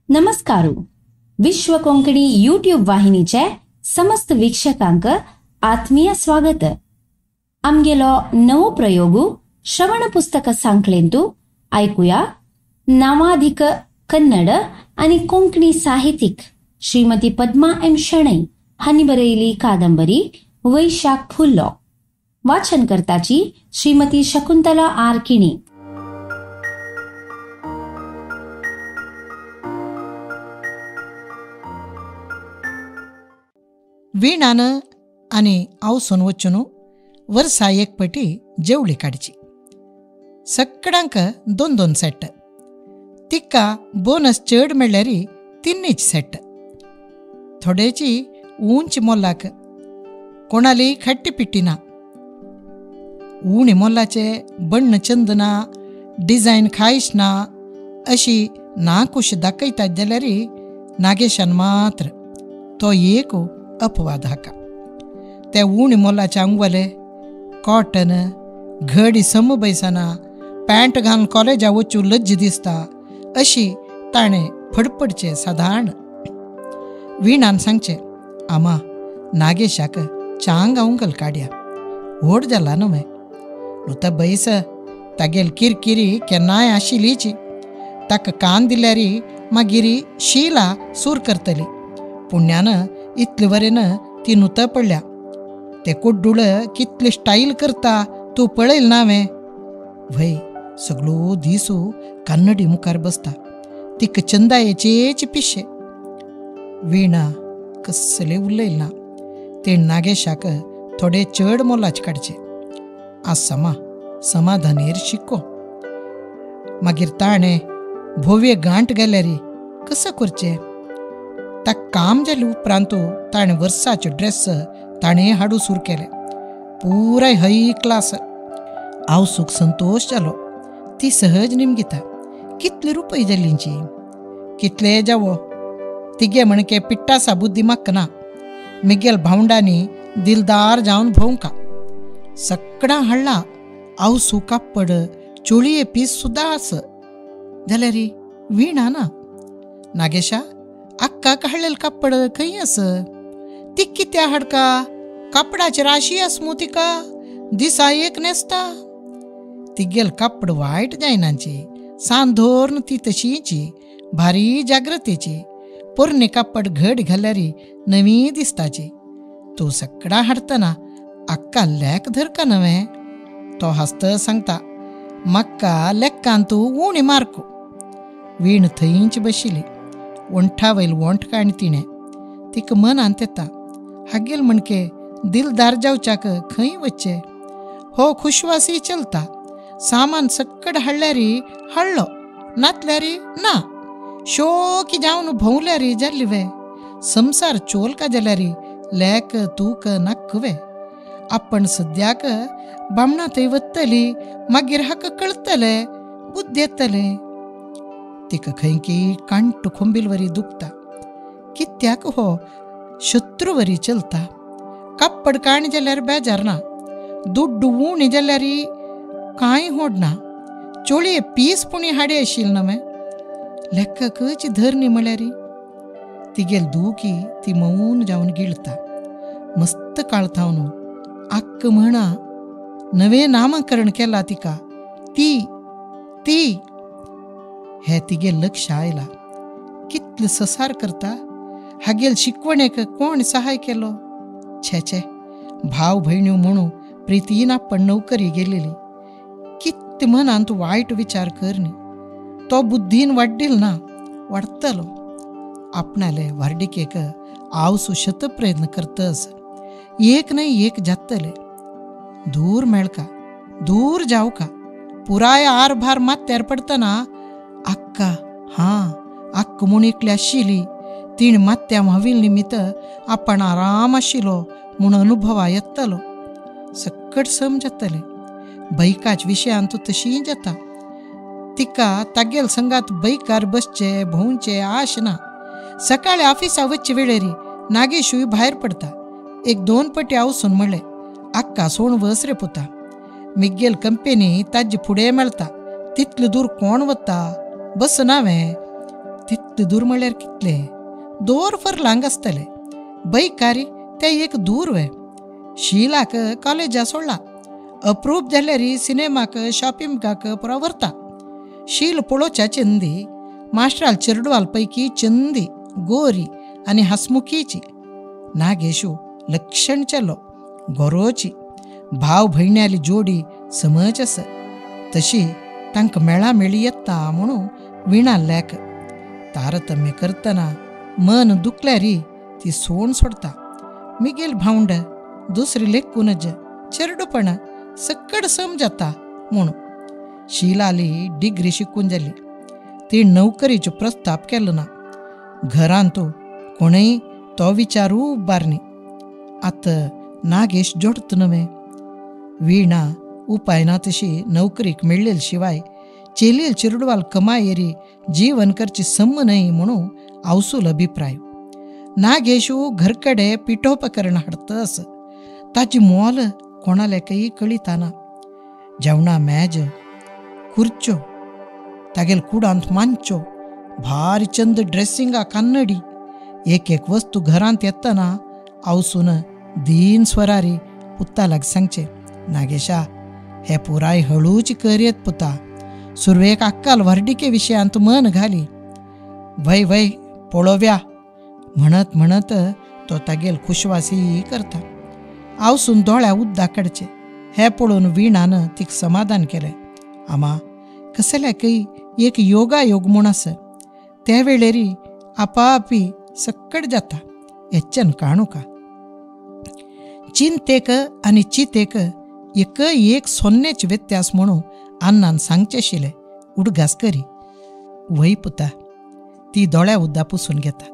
नमस्कार. विश्व कोंकणी यूट्यूब वाहिनीचे समस्त वीक्षकांक आत्मीय स्वागत. आमगेलो नवो प्रयोगु श्रवण पुस्तक सांखळेंतु आयकुया नावाधिक कन्नड आनी कोंकणी साहित्यिक श्रीमती पद्मा एम शणै हांणी बरयली कादंबरी वैशाख फुल्लो. वाचन करताची श्रीमती शकुंतला आर किणी. वीणान आनी आवसून वचून वर्सा एक पटी जेवळी काडची. सगळ्यांक दोन दोन सेट. तिका बोनस चड मेळ्ळ्यार तिन्नीच सेट. थोडेची उंच मोलाक, कोणाली खट्टी पिट्टी ना. उणी मोलाचे बण्ण चंद ना, डिझायन खायश ना अशी नाकुश दाखयतात जाल्यार नागेशान मात्र तो एक अपवाद हाका. ते उणी मोलाचे आंगवले कॉटन घडी सम बैसना, पॅन्ट घालून कॉलेजा वचूं लज्ज दिसता अशी ताणें फडफडचें सादारण. वीणान सांगचें, आमा नागेशाक चांग अंकल काडया, व्हड जाला न्हय नुता बैस, तागेल किरकिरी केन्नाय आशिल्लीची, ताका कान दिल्यार मागीर शिला सूर करतली. पुण्यान इतले वरेन ती नुता पडल्या. ते कुड्डूळ कितली स्टाईल करता तूं पळयल ना हांवें. व्हय सगळो दिसू कन्नडी मुखार बसता, तिका चंदायेचेच पिशे. वीणा कसले उलयल ना. ते नागेशाक थोडे चड मोलाच काडचे. आज समा समाधानेर शिको. मागीर ताणें भोवे गांठ गेल्यार कसं करचें. ताका काम जाले उपरांत ताणें वर्साचे ड्रेस ताणें हाडू सुरू केले. पुराय हय क्लास. आवसूक संतोश जालो. ती सहज निमगिता, कितले रुपये जाल्लींची कितले जावो. तिगे म्हणके पिट्टासा बुद्धी म्हाका ना. मिगेल भावंडांनी दिलदार जावन भोंवका सगळां हाडला. आवसू कापड चोळये पीस सुद्दां आस. जाल्यार वीणा ना. नागेशा आक्काक हाडलेल कापड खंय आस? ती कित्या हाडका? कापडाची राशी आस मू तिका, दिसा एक न्हेसता. तिगेल कापड वायट जायनाची, सान धरून ती तशीची, भारी जाग्रतेची. पोरणे कापड घड घाल्यार नवी दिसताची. तूं सगळां हाडटना आक्का लेक धरका नवें. तो हासत सांगता, म्हाका लेक्कान तूं उणी मार्कू. वीण थंयच बशिल्ली. वंठा वयल वंठ काणी तिणें. तिका मनांत येता, हागेल म्हणके दिलदार जावच्याक खंय वचचें. हो खुशवासी चलता. सामान सक्कड हाडल्यार हाडलो, नातल्यार ना. शोकी जावन भोंवल्यार जाल्ली वे. संसार चोलका जाल्यार लेक तूक नाक्क वे. आपण सद्याक बामणा थंय वतली, मागीर हाका कळतले, बुद्द येतले. तिका खंयकी कांट खोंबीलवरी दुखता. कित्याक हो शत्रुवरी चलता. कापड काणी जाल्यार बेजार ना, दुड्डू उणी जाल्यार कांय होडना. चोळये पीस पुणी हाडे आशिल्ले नवें. लेखकच धरणी म्हळ्यार तिगेल दुखी ती मौन जावन गिळता. मस्त काळ थावन आक्क म्हणा नवें नामकरण केलां तिका. ती ती हे तिगेल लक्ष आयला. कितले ससार करता. हागेल शिकवणेक कोण सहाय केलो? छे छे, भाव भयण्यो म्हणू प्रितीन आपण नोकरी गेलेली. कित मनांत वायट विचार करनी. तो बुद्धीन वाड्डील ना, वाडटलो. आपणाले व्हार्डिकेक आवसू शत प्रयत्न करतस. एक न्हय एक जातले. दूर मेळका, दूर जावका. पुराय आरभार माथ्यार पडटना आक्का हां आक्क म्हूण एकली आशिल्ली. तिणें माथ्या म्हावील निमित्त आपण आराम आशिल्लो म्हूण अनुभवा येतलो. सकट सम जातलें. बैकाच विशयांत तशी जाता. तिका तागेल संगात बैकार बसचे भोंवचे आश ना. सकाळी ऑफिसा वचचे वेळेरी नागेशूय भायर पडता. एक दोन पटी आवसून म्हणलें, आक्का सोण वस रे पुता. मिगेल कंपेनी ताजे फुडें मेळता. तितले दूर कोण वता? बस ना वें. तितले दूर म्हळ्यार कितले दोर फरलांग आसतले बैकारी ते एक दूर वे. शिलाक कॉलेजा सोडला अप्रूप जाल्यार सिनेमाक शॉपिंगाक पुरा व्हरता. शील पळोवच्या चंदी मास्टराल चेरडवाल पैकी चंदी गोरी आनी हसमुखीची. नागेशू लक्षण चेलो गोरोची भाव भयण्याली जोडी समज आसा तशी तांकां मेळा मेळी येता म्हणून विणा लेख तारतम्य करतना मन दुखल्यारी ती सोण सोडता. मिगेल भावंड दुसरी लेखूनज चेरडूपणा सक्कड सम जाता म्हणून. शिलाली डिग्री शिकून जाली ती नोकरीचो प्रस्ताप केलो ना. घरांत कोणय तो विचारू उबारनी. आतां नागेश जोडत नवे. वीणा उपाय ना तशी नोकरीक मेळ्ळेल शिवाय चेलेल चिरडवाल कमायेरी जीवन करची सम न्हय म्हणून आवसूल अभिप्राय. नागेशू घरकडे पिठोपकरण हाडतस ताची मोल कोणालेकय कळिताना. जेवणा मेज खुर्च्यो तागेल कुडांत मानच्यो भारी चंद ड्रेसिंगा कन्नडी एक एक वस्तू घरांत येतना आवसून दीन स्वरारी पुतालाक सांगचे, नागेशा हे पुराय हळूच करयत पुता. सुरवेक अक्काल व्हरडिके विशयांत मन घाली. वय वय पळोव्या म्हणत म्हणत तो तागेल खुशवासी करता. आवसून दोळ्या उद्दा काडचे हे पळोवन विणान तिक समाधान केलें. आमा कसल्याकय एक योगायोग म्हूण आसा त्या वेळेरी आपापी सक्कड जाता हेच्च्यान काणूका. चिंतेक आनी चितेक एक एक सोन्नेच व्यत्यास म्हणून अन्नान सांगचे आशिल्लें उडगास करी. वय पुता ती दोळ्या उद्दा पुसून घेता.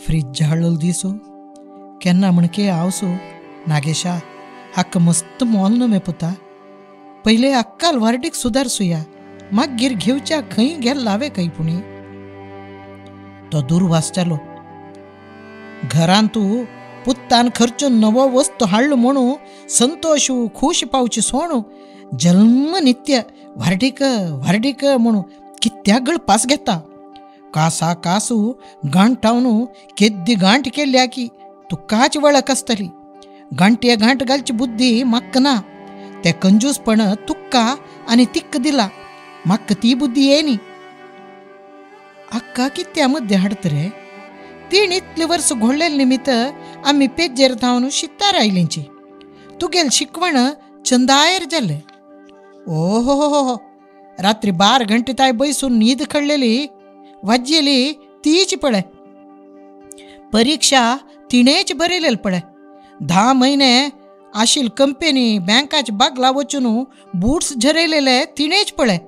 फ्रीज हाडलो दिसो केन्ना म्हणके आवसो नागेशा हाका मस्त मोल न्हय पुता. पयले अक्काल वार्डीक सुदारसुया मागीर घेवच्या खंय गेल लावे खंय पुणी. तो दुर्वास जालो. घरांतू पुत्तान खर्चून नवो वस्तू हाडलो म्हणून संतोशू खूश पावची सोणू जल्म नित्य व्हार्डीक व्हार्डीक म्हणून कित्या गळपास घेता. कासा कासू गांठावन केद्दी गांठ केल्या की तुकाच वळख आसतली. गांठये गांठ घालची बुद्धी म्हाका ना. ते कंजूसपण तुक्का आनी तिक्क दिला म्हाका ती बुद्धी येनी. अक्का कित्या मध्य हाडत रे तीण इतले वर्स घोडलेले निमित्त आमी पेजेर धांवन शितार आयलींची. तुगेल शिकवण चंदायर जालें. ओहो हो रात्री 12 घंटे ताय बैसून न्हीद खडलेली वाजयेली तीच पळय. परिक्षा तिणेच बरयलेली पळय. 10 महिने आशील कंपनी बँकाच बागला वचून बूट्स झरयलेले तिणेच पळय.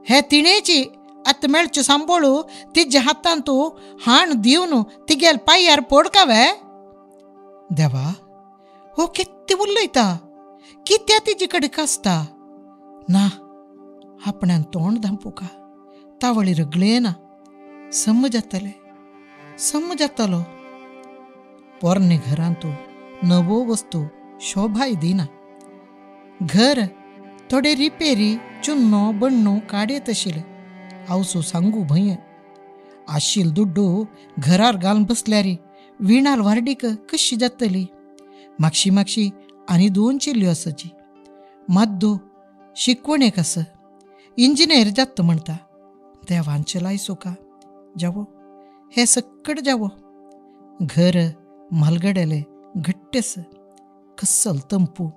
हे तिणेची आतां मेळचे सांबोळू तिज्या हातांत हाण दिवन तिगेल पांयार पडकावे. देवा हो कितें उलयता कित्या तिजे कडेन कासता ना. आपणान तोंड धांपूका तावळी रगले ना. सम जातले सम जातलो. पोरणे घरांत नवो वस्तू शोभाय दिना. घर थोडे रिपेरी चुन्नो बण्णो काडयत आशिल्लें. आवसू सांगू भंय आशील दुड्डू घरार घालून बसल्यारी विणार व्हार्डीक कशी जातली. मागशी मागशी आनी 2 चेल्यो आसाची. माद्दू शिकवणेक आसा इंजिनियर जाता म्हणटा. देवांचे लायसोका जावो हे सक्कड जावो. घर म्हालगड्याले घट्टेस कसल तंपू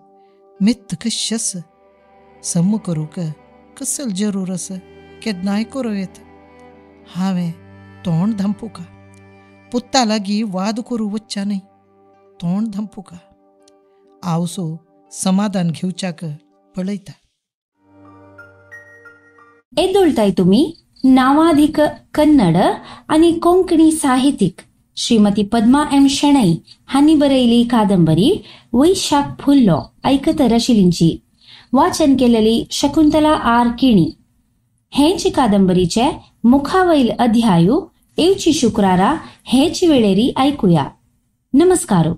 मेत्त कश्शस सम करूंक कसल जरूर आसा केन्नाय करूं येता. हांवें तोंड धांपूका पुता लागीं वाद करूं वच्चा न्हय. तोंड धांपूका. आवसो समाधान घेवच्याक पळयता. एदोळताय तुमी नावाधिक कन्नड आनी कोंकणी साहित्यिक श्रीमती पद्मा एम शेणै हांणी बरयली कादंबरी वैशाख फुल्लो ऐकतर आशिल्लींची. वाचन केलेली शकुंतला आर किणी. हेची कादंबरीचे मुखावैल अध्यायू येवची शुक्रारा हेची वेळेरी ऐकूया. नमस्कारो.